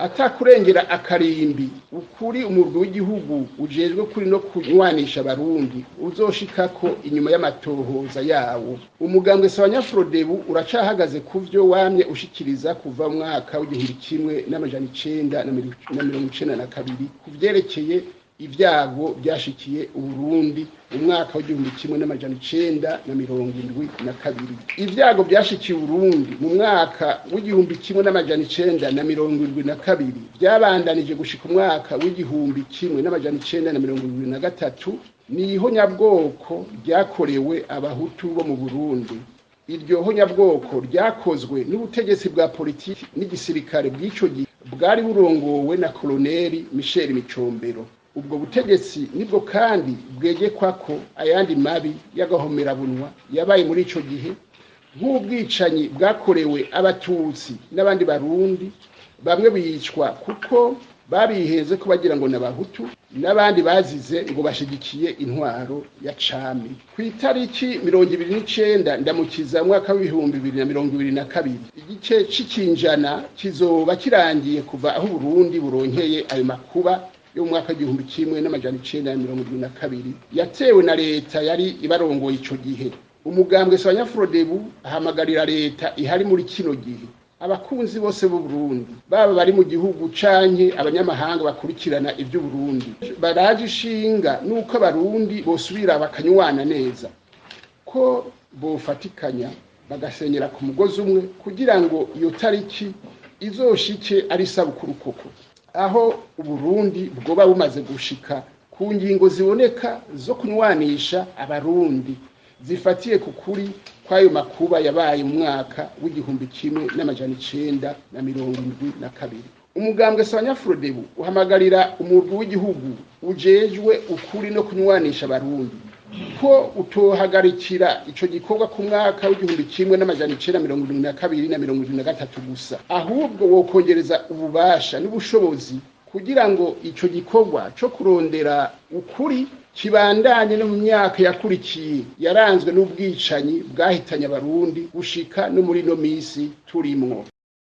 Atakurengera akarimbi ukuri umurwi w'igihugu ujejwe kuri no kunywanisha Abarundi uzoshikako inyuma y'amatohoza yawo, umugambwe Sawanyafrodebu uracahagaze kuvyo wamye ushikiriza kuva mu mwaka w'1992 kuvyerekeye ibyago byashikiye Uburundi mu mwaka w'1972. Ibyago byashikiye Uburundi mu mwaka w'1972 byabandanije gushika umwaka w'1973, ni ihonyabwoko ryakorewe Abahutu bo mu Burundi. Iryo honyabwoko ryakozwe n'ubutegetsi bwa politiki n'igisirikare bw'ico gihe bwari burongowe na Koloneli Michel Micombero. Ubwo butegetsi nibwo kandi bwegekwa ko ayandi mabi y'agahomerabunwa yabaye muri ico gihe, nk'ubwicanyi bwakorewe Abatutsi n'abandi Barundi, bamwe bicwa kuko babihenze ko bagira ngo n'Abahutu, n'abandi bazize ngo bashigikiye intwaro ya cami. Ku itariki 29 Ndamukiza mwaka w'2022, igice c'ikinjana kizoba kirangiye kuva aho Uburundi buronkeye ayo makuba yo mu mwaka w'1972 yatewe na leta yari ibarongoye ico gihe. Umugambwe Sawanyafrodebu ahamagarira leta ihari muri kino gihe, abakunzi bose b'Uburundi, baba bari mu gihugu canke abanyamahanga bakurikirana ivy'Uburundi, baraje ishinga nuko Abarundi bosubira bakanywana neza, ko bofatikanya bagasenyera ku mugozi umwe kugira ngo iyo tariki izoshike ari isabukuru koko, aho Uburundi bwoba bumaze gushika ku ngingo ziboneka zo kunywanisha Abarundi zifatiye ku kuri kw'ayo makuba yabaye mu mwaka w'1972. Umugambwe Sawanyafrodebu uhamagarira umurwi w'igihugu ujejwe ukuri no kunywanisha Abarundi ko utohagarikira ico gikorwa ku mwaka w'1972 na 73 gusa, ahubwo wokongereza ububasha n'ubushobozi kugira ngo ico gikorwa co kurondera ukuri kibandanye no mu myaka yakurikiye yaranzwe n'ubwicanyi bwahitanye Abarundi gushika no muri no misi turimwo.